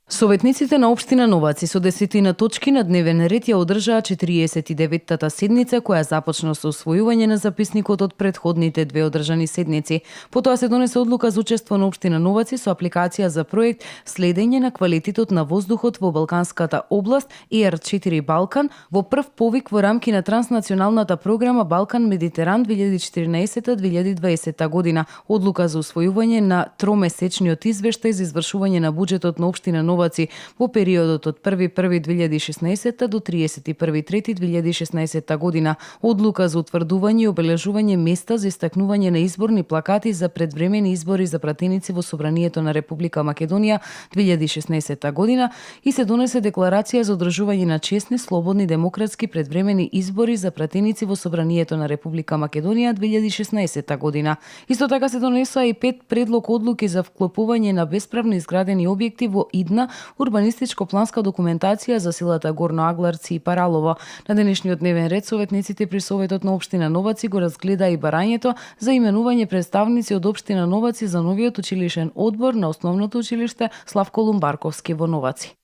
Советниците на општина Новаци со 10 точки на дневен ред ја одржаа 49-тата седница која започна со усвојување на записникот од претходните две одржани седници. Потоа се донесе одлука за учество на општина Новаци со апликација за проект Следење на квалитетот на воздухот во Балканската област ER4 Балкан во прв повик во рамки на транснационалната програма Балкан Медитеран 2014-2020 година. Одлука за усвојување на тромесечниот извештај за извршување на буџетот на општина Новаци во периодот од 1.1.2016 до 31.3.2016 година. Одлука за утврдување и обележување места за истакнување на изборни плакати за предвремени избори за пратеници во Собранието на Република Македонија 2016 година и се донесе декларација за одржување на честни, слободни, демократски предвремени избори за пратеници во Собранието на Република Македонија 2016 година. Исто така се донесоа и 5 предлог одлуки за вклопување на бесправно изградени објекти во идна урбанистичко-планска документација за селата Горно Агларци и Паралово. На денешниот дневен ред советниците при Советот на општина Новаци го разгледа и барањето за именување представници од општина Новаци за новиот училишен одбор на Основното училиште Славко Лумбарковски во Новаци.